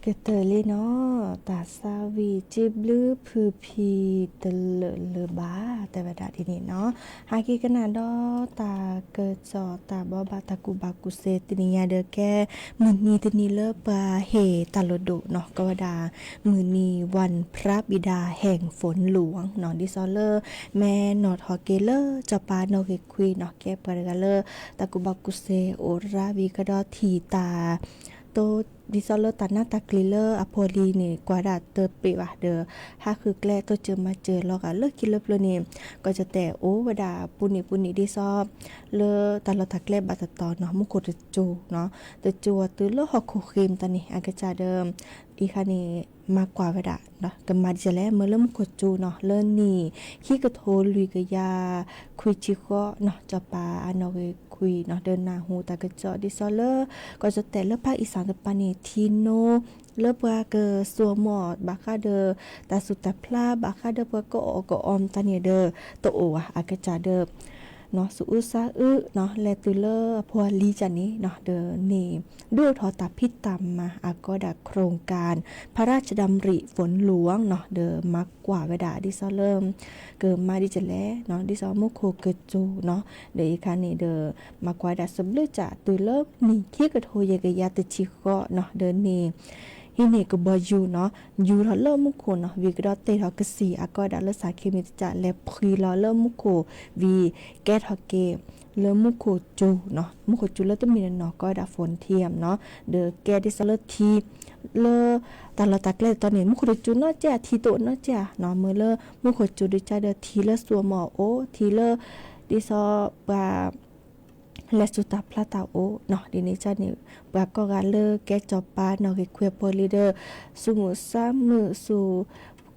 ကတၢၢ်လံနီၤ, တၢ်သးဝံၣ်စံးဘျုးဖုဖံတလၢလၢဘၣ် တဲဝဲဒၣ်ဒ်န့ၣ်နီၤ. ဟဲက့ၤကနၣ်ဒီးတၢ်ကစီၣ်တၢ်ဘှီဘၣ်တၢ်ကူၣ်ဘၣ်ကူၣ်သ့တနံၤညါဒီး ကဲမုၢ်နံၤတနံၤလၢပှၤဟ့ၣ်တၢ်လိၣ်ဒိၣ်နီၤ, ကိးဝဲဒၣ် မုၢ်နံၤ วันพระบิดาแห่งฝนหลวงနီၤ, ဒ်သိးလၢမဲနီၣ်ထီၣ်က့ၤလၢစီၤပၤနီၣ်ဂံၢ်ခွံနီၤ, ကဲပှၤတဂၤလၢ တၢ်ကူၣ်ဘၣ်ကူၣ်သ့အိၣ်ရၤဝံၤကဒီးထံၣ်တၢ်တိ ဒ်သိးလၢတၢ်နးတၢ်ကျံၤလၢအဖိအလံၤန့ၣ် ကွၢ်ဒၣ်တပ့ၢ်ဘၣ်ဒီး ဟးဃုကျဲတိစၢၤမၤစၢၤလီၤဂာ်လၢခံလၢပျၢၤန့ၣ် ကီၢ်ကၠီၣ်တဲၣ်အိၣ်ဝဲဒၣ်ပူၤန့ၣ်ပူၤန့ၣ် ဒ်သိးလၢတၢ်လီၢ်တၢ်ကျဲဘၣ်တတီၤနီၤ မူခိၣ်တစိၤနီၤ တစိၤအီၤတုၤလၢဟီၣ်ခိၣ်ဃ့ၢ်မတၤန့ၣ် အကစၢ်ဒီး အံၤခါန့ၣ် မၤကွၢ်ဝဲဒၣ် ကမၤဒ်လဲၣ် မ့ၢ်လၢမူခိၣ်စူၤနီၤ လၢနံၣ် ခံကထိလွံၢ်ကယၤ ခွံဆံဃိးနီၤ စီၤပၤအနီၣ်ဂံၢ်ခွံနီၤ ဒီးနၢ်ဟူတၢ်ကစီၣ်ဒ်သိးလၢ ကီၢ်ကၠီၣ်တဲၣ်လၢဖၣ်အံၣ်စၣ်တပၤန့ၣ် ထံနိ လၢပှၤကစိာ်မီၢ်ဘၣ်ဃးဒီး တၢ်ဆူးတၢ်ဖျါဘၣ်ဃးဒီးပှၤကအီၣ်ကအီမတၤန့ၣ်ဒီး တအိၣ်ဘၣ် အကစၢ်ဒီး နီၢ်စူၤအူစါအုနီၤ လဲၤတုၤလၢအဖိအလံၤကန့ၣ်နီၤ ဒီးန့ၣ် ဒုးအိၣ်ထီၣ်တၢ်ဖံးတၢ်မၤအကီဒၣ် โครงการพระราชดำริฝนหลวงနီၤ ဒီးမၤကွၢ်ဝဲဒၣ်ဒ်သိးလၢ ကမၤဒ်လဲၣ်နီၤ ဒ်သိးမူခိၣ်ကစိၤနီၤ ဒီးအံၤခါန့ၣ်ဒီး မၤကွၢ်ဝဲဒၣ်စဘျုးစးတုၤလၢနံၣ်ခံကထိယဲၢ်ကယၤတဆံဃိးနီၤ ဒီးန့ၣ် ဟံးန့ၢ်ကဘီယူၤနီၤ ယူၤထီၣ်လၢမူခိၣ်နီၤ ဝံၤကဒီးတဲာ်ထီၣ်ကသံၣ်အကီဒၣ်လၢ စၣ်ခ့မံၤတစၢ် လဲၤဖှံလီၤလၢမူခိၣ် ဝံၤကဲထီၣ်က့ၤလၢမူခိၣ်စူၤနီၤ မူခိၣ်စူၤလၢတမ့ၢ်နီၢ်နီၢ် ကီဒၣ် โฟนเทียมနီၤ ဒီးကဲဒ်သိးလၢထံ လၢတၢ်လီၢ်တၢ်ကျဲတတီၤန့ၣ် မူခိၣ်တစူၤနီၢ်ကဲ ထံတအိၣ်နီၢ်ကဲနီၤ မ့ၢ်လၢမူခိၣ်စူၤဒုးကဒီး ထံလၢစိာ်မီၢ်အိၣ် ထံလၢ ဒ်သိးပှၤ လဲၤဆူတၢ်ဖျါတၢ်အိၣ်နီၤ ဒ်န့ၣ်ကန့ၣ် ပှၤကီၢ်ဂၤလၢကဲစီၤပၤနီၣ်ဂံၢ်ခွံအဖိအလံၤဒီး စူးမုၢ်ဆါမုၢ် စူး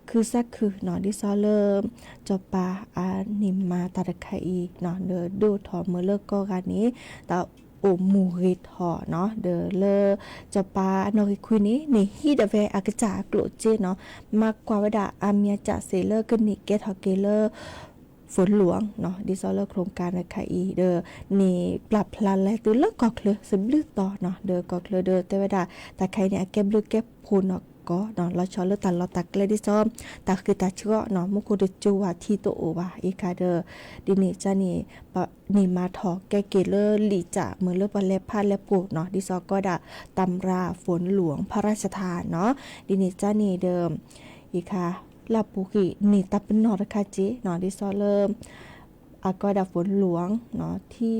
ခုစါခုနီၤ ဒ်သိးလၢ စီၤပၤအန့ၢ်မၤတၢ်တခါအံၤနီၤ ဒီးဒိၣ်ထီၣ်မ့ၢ်လၢကီၢ်ဂၤန့ၣ် တၢ်အိၣ်မူဂ့ၤထီၣ်နီၤ ဒီးလၢ စီၤပၤအနီၣ်ဂံၢ်ခွံန့ၣ် န့ၣ်ဟံးဒၣ်ဝဲအကစၢ်အကျိၣ်စ့နီၤ မၤကွၢ်ဝဲဒၣ်အါမံၤအစၢ်စ့ၢ်လၢကန့ၢ်ကဲထီၣ်က့ၤလၢ โฟนหลวงနီၤ ဒ်သိးလၢ โครงการတခါအံၤ ဒီးန့ၣ်ပျၢ်ဖျါလဲၤတုၤလၢကီၢ်ချၢစဘျုးတီၤနီၤ ဒီးကီၢ်ချၢဒီးတဲဝဲဒၣ် တၢ်ခါအံၤန့ၣ် အကဲဘျုးကဲဖှိၣ်နီၢ်ကီၢ်နီၤ လီၤဆီလၢတၢ်လီၢ်တၢ်ကျဲဒ်သိး တၢ်ဃ့ၢ်တၢ်ဆှီနီၤ မူခိၣ်တစိၤဝဲထံတအိၣ်ဘၣ် အံၤခါဒီး ဒ်န့ၣ်ကန့ၣ် န့ၢ်မၤထီၣ်ကဲက့ၤလၢလံာ်စၢ် မ့ၢ်လၢပှၤလဲၤဖးလဲၤပိာ်နီၤ ဒ်သိးကီဒၣ် ตำราฝนหลวงพระราชทานနီၤ ဒ်န့ၣ်ကန့ၣ်ဒီး အံၤခါ လၢပူၤကွံာ်န့ၢ်တၢ်ပနီၣ်တခါက့ၤနီၤ ဒ်သိးလၢ အကီဒၣ် โฟนหลวงနီၤ ထံ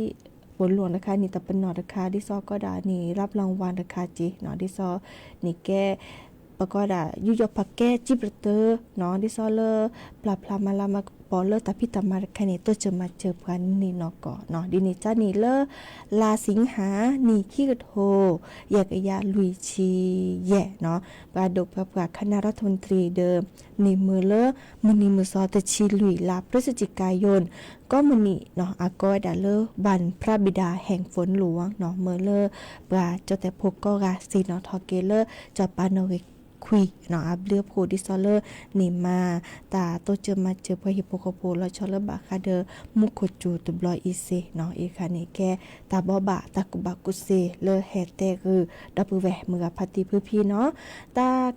โฟนหลวงတခါန့ၣ် တၢ်ပနီၣ်တခါ ဒ်သိးကီဒၣ်န့ၣ် รับรางวัลတခါက့ၤနီၤ ဒ်သိးန့ၣ်ကဲ ပကီဒၣ် ယူးယီၣ်ပာ်ကဲစံးပတြၢၤနီၤ ဒ်သိးလၢ ပျၢ်ဖျါမၤလၤမၤကပီၤလၢတၢ်ဖံးတၢ်မၤတခါန့ၣ် တိစၢၤမၤစၢၤပှၤန့ၣ်နီၢ်ကီၢ်နီၤ ဒ်န့ၣ်ကန့ၣ်လၢ လါစံဟါ နံၣ်ခံကထိ ယဲၢ်ကယၤလွံၢ်ဆံယဲၢ်နီၤ ပှၤဒိးပှၤပှၤ คณะรัฐมนตรี ဒီး န့ၢ်မုာ်လၢ မုၢ်နံၤမုၢ်သီတဆံလွံၢ်လါ พฤศจิกายน ကိးမုၢ်နံၤနီၤ အကီဝဲဒၣ်လၢ วันพระบิดาแห่งฝนหลวงနီၤ မ့ၢ်လၢ ပှၤကၠီၣ်တဲၣ်ဖိကီၢ်ဂၤစ့ၢ်နီၤထီၣ်က့ၤလၢ စီၤပၤနီၣ်ဂံၢ်ခွံနီၤ အဘျုးအဖှိၣ်ဒ်သိးလၢ န့ၢ်မၤ တၢ်တိစၢၤမၤစၢၤပှၤဟံၣ်ဖိဃီဖိ လီၤဆီလၢဘၣ်ဃးဒီး မူခိၣ်စူၤတဘျီအံၤစ့ၢ်နီၤ အံၤခါန့ၣ်ကဲ တၢ်ဘိးဘၣ်တၢ်ကူၣ်ဘၣ်ကူၣ်သ့လၢဟဲတဲဂုာ် ဒီပုၢ်ဝဲၢ်မုၢ်ဂၤဖါတံၢ်ဖုဖံနီၤ တၢ်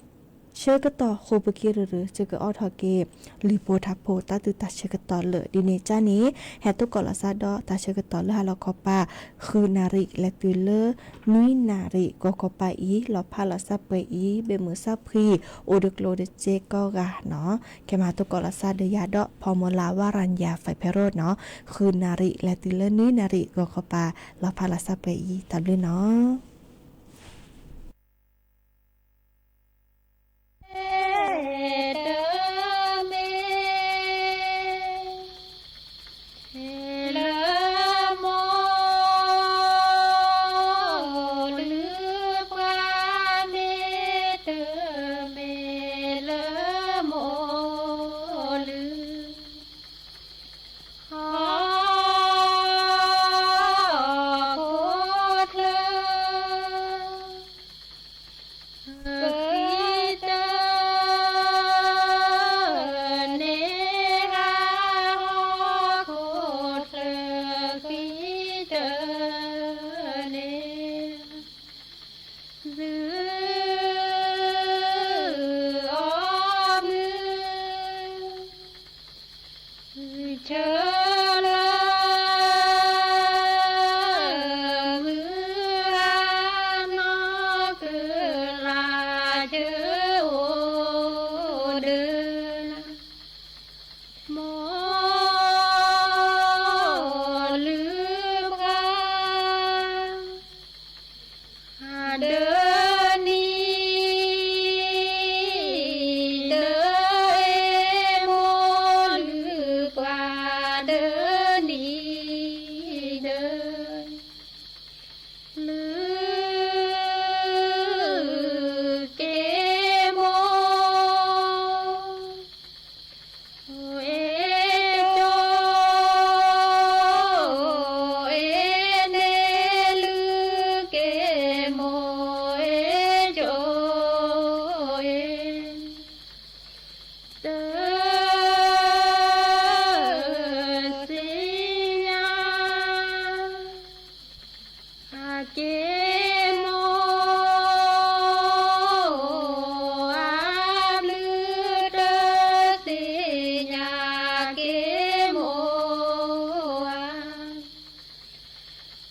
ဆၢကတီၢ်ဃိးပက့ၤရၢၢ်ရၢၢ် စ့ၢ်ကီးအိးထီၣ်က့ၤ လံာ်ဖိထါဖိ တၢ်သုးတၢ်ဆၢကတီၢ်လၢာ် ဒ်န့ၣ်ကန့ၣ် ဟဲသကိးလီၤသးဒီးတၢ်ဆၢကတီၢ်လၢဟါလီၤခီပၤ ဃုနၣ်ရံၣ် လဲၤတုၤလၢ နွံနၣ်ရံၣ် ဂီၤခီပၤအံၤ လီၤဖးလီၤစၢ်ပှဲၤအံၤ ဘၣ်မုာ်စၢ်ဖှံ အိၣ်ဒုးကျိၤဒုးစ့ကိးဂၤနီၤ ခဲမၤသကိးလီၤသးဒီးယၤဒီး ဖီမီၤလၤ ဝါရၤညါ ဖဲဖဲရိနီၤ ဃုနၣ်ရံၣ်လဲၤတုၤလၢနွံနၣ်ရံၣ် ဂီၤခီပၤ လီၤဖးလီၤစၢ်ပှဲၤအံၤ တၢ်ဘျုးနီၤ. က့မိၢ်ဧၢ ဘျုးတသ့ၣ်ညါက့မိၢ်ဧ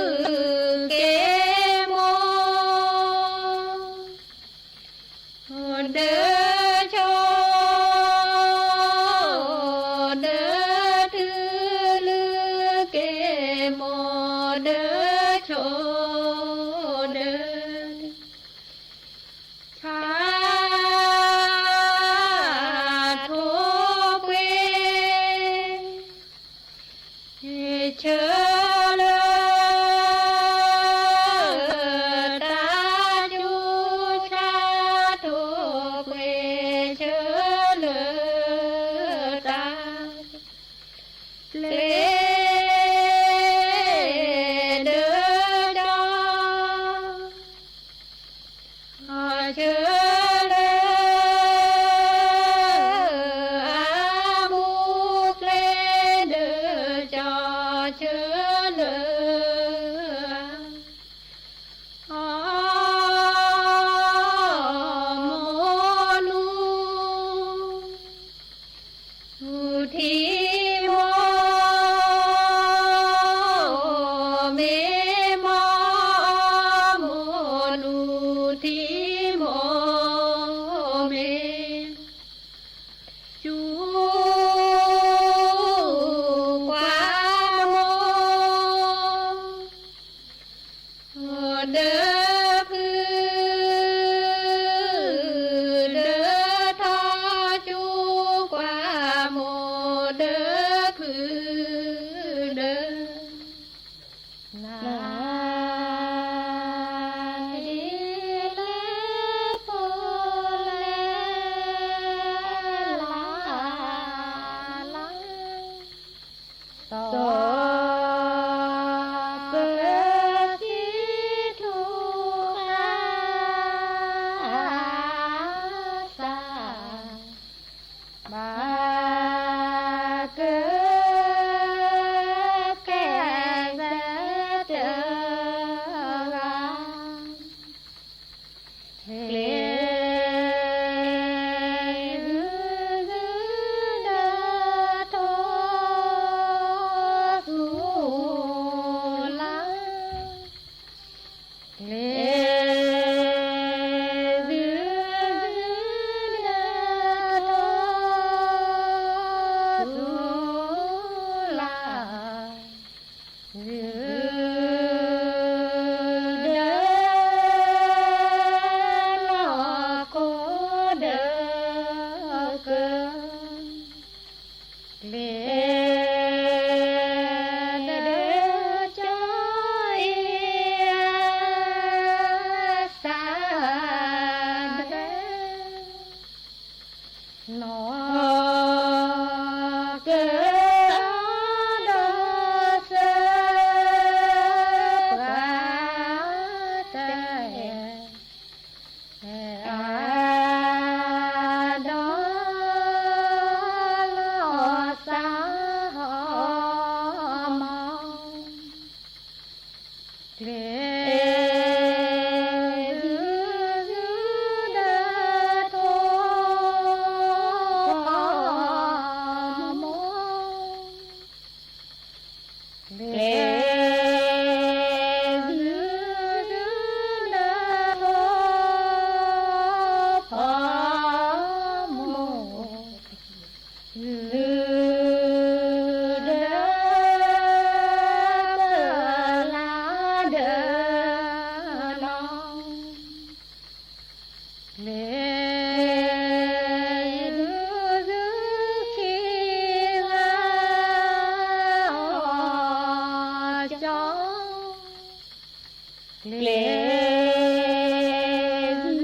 ၢ, ဘျုးက့မိၢ် ဒီးဆိ ဒီးတုၤ ဘျုးက့မိၢ် ဒီးဆိ ဒီး ဆၣ်ထိၣ်ပှ့ၤ ဆၢလၢ တၢ်စူၤ ဆၣ်ထိၣ်ပှ့ၤ ဆၢလၢ တၢ် ကျဲဒီးကၠီ ဆၢလၢ အမူကျဲဒီးကၠီ ဆၢလၢ အမိၢ်နူ ထံမိၢ် မ့ၢ်မိၢ် မိၢ်နူ ထံမိၢ် မ့ၢ် စူၤကွၢ်မိၢ် ဒီးဖု ဒီးထီ စူၤကွၢ်မိၢ် ဒီးဖု ဒီး နၤ ဒ်လဲၣ်ဖိလဲၣ် လၢ်လၢ် သီၣ်ကၢၢ်ခံထူၣ်ဃၣ် သၣ် ဘၣ်ကၢၢ် ကဲစၢ်တဂၤ ကျဲ ဒီးထိၣ်သူလၢ် ကျဲ ဒီးထိၣ်သူလၢ် ဒီးလီၢ်ခိၣ်ဒီးကၢၢ် ကျဲ ဒီးကၠီအံၤ သၣ်ဒီး နီၢ်ကၢၤအီၤဒီးစၢၤ ပှၤတအဲၣ်အဒီး လီၤစၢ်ဟီၣ်မီၢ် ကျဲ ဒီးထိၣ်ဖီမိၢ် ကျဲ ဒီးပလၢ်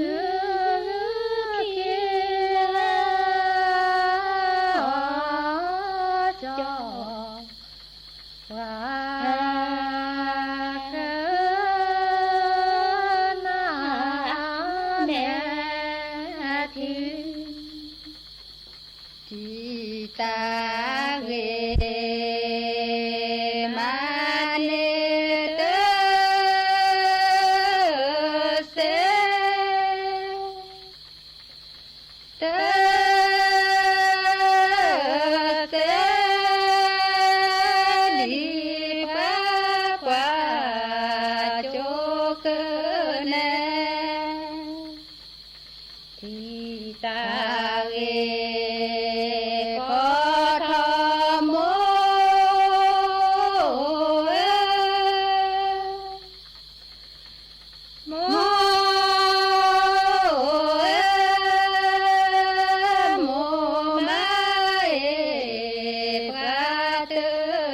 ဒီးနီၢ် ကျဲ ခံဂၤအီၤကၠီ ကျဲ ခံဂၤအီၤကၠီ ပှၤကနၣ် မဲာ်ထံ တံၤသးဂ့ၤ မၤန့ၢ်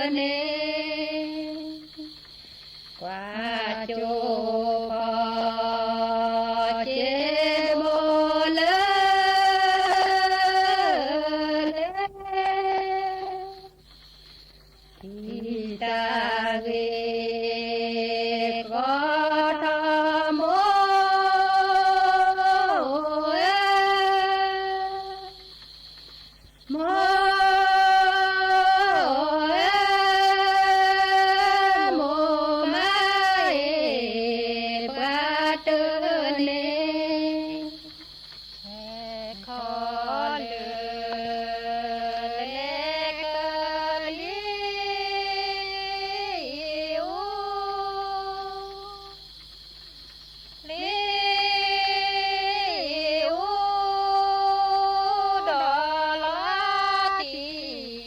န့ၣ် ကွၢ်ကၠိဖီက့ၤမိၢ်လၢ လဲၤ တံၤတၢ်ဂ့ၢ်ဃီထီမိၢ်ဧၢ, မိၢ်ဧၢ, မိၢ်မးအံၤ ပှၤတန့ၢ် ဟဲခီလၢ လဲၤကလံၤအူ လံၤအူ ဒီးလီၤတံၢ်ဆံးဆံးကၢ စ့ၢ်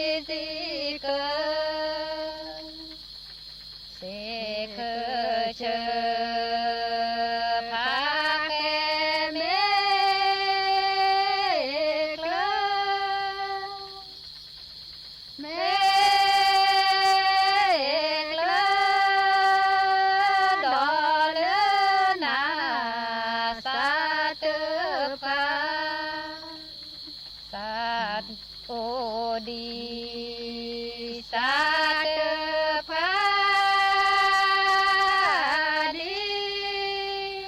ကီးဆၢ ဖးကဲမ့ၢ်ကျၢၤ မ့ၢ်ကျၢၤ ဒီးလၢနၤ သးတဖျါ သးအိၣ်ဒံး သးတဖျါဒံး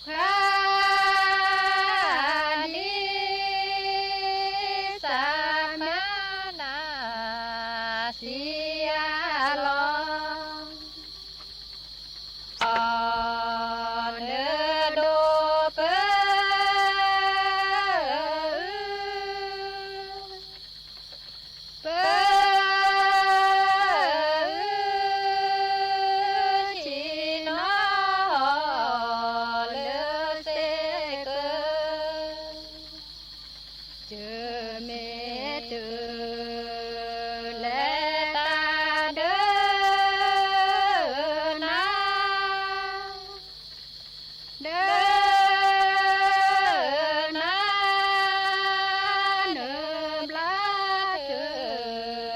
ဖျါဒံး သးမၤနၤ စံးအါလီၤ အီၤ နဒိးပၢ ပၢ ဆ့ၣ်နီၤ လၢစ့ၢ်ကီး တမ့ၢ်တၢ်လၢတၢ်ဒၢ နၤ ဒၢနၤ နဘျါတ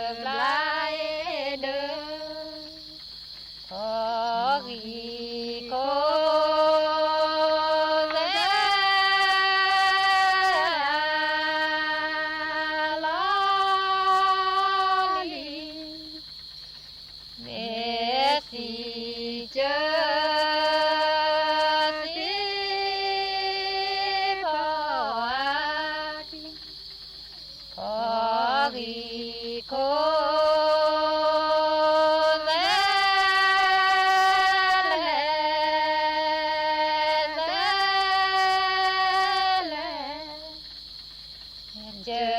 ဘျါအံၤဒၢ ခီဂံၢ်ခီ လီၤလံ မ့ၢ်စံးကၢ စံးဖီအါ ခီဂံၢ်ခီ သလဲ သလဲ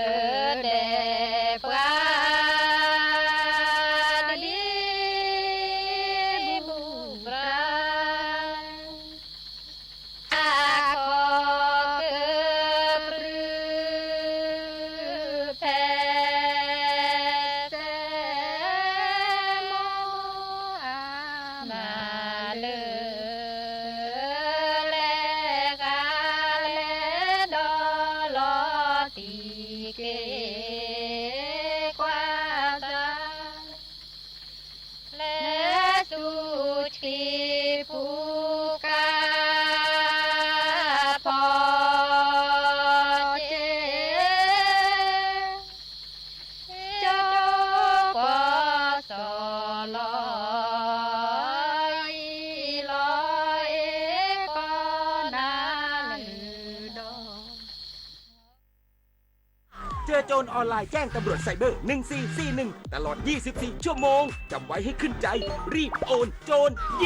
ကတဲပှၤ တဒ်ဘူၣ်ပြါ အခီၣ်ကပြုၢ် ဖဲ သဲမိၢ်အမၤလၢ လဲၤဃာ်လဲၤဒီးလီၤတံၢ်က့ၤ ကွၢ်သး လဲၤဆူထံပူၤကါ ဖီက့ၤ ကၠိပှီၤစီၤလီၤ အံၤလီၤအ့ၤ ကီၢ်နၤလၢဒီး เจอโจรออนไลน์แจ้งตำรวจไซเบอร์ หนึ่งสี่สี่หนึ่ง ตลอด ยี่สิบสี่ ชั่วโมง จำไว้ให้ขึ้นใจ รีบโอน โจรยิง